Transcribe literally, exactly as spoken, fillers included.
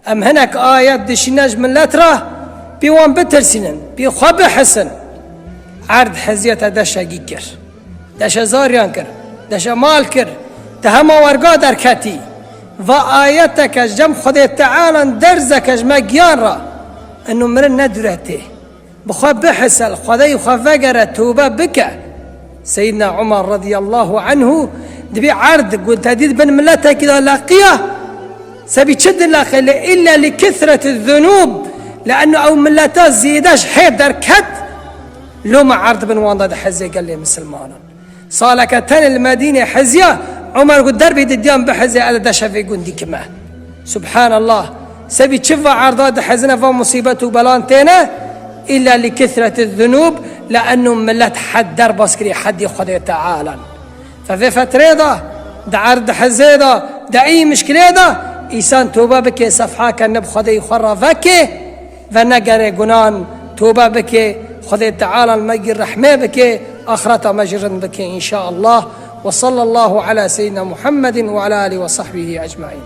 Em hinek ayet dişîne ji millet re, pê wan bitirsînin, pê xwe bihisin. Erd heziyete deşegî kir. Deşe zariyan kir. Deşe mal kir. Te hema werga derketî. Va ayeteke ji cem Xwedê Teala derzeke ji me giyan re. Eno mirin ne dûre tê. Bi xwe bihise, li Xwedê xwe vegere, tobe bike. Seyyidina Umar radiyallahu anhu dibê erd ku te dît bin miletekî de leqiya, sebî çi dileqê li illa li kisreti zunub, li eno ew mileta zêde ji hê derket, loma erd bin wan de diheze gelê misilmanan. Saleke tenê li Medînê heziya, Omer got, derbê didiyan biheze, ez deşe vê gundî kime. Subhanallah. Sebî çi va erda dihezine, va musîbet û belan têne? Îlla li kesreti zunûb, li enû millet hed derbas kirî, hedî Xwedê Teala. Fe vê fetrê de, di erd dihezê de, di î mişkilê de, îsan tobe bike, sefha ke neb Xwedê xwe re veke, venegere gunan, tobe bike, Xwedê Teala me gî rehmê bike, axireta me jî rind bike, înşaallah. Ve sallallahu ala seyyidina Muhammedin ve ala alihi ve sahbihi ecmaîn.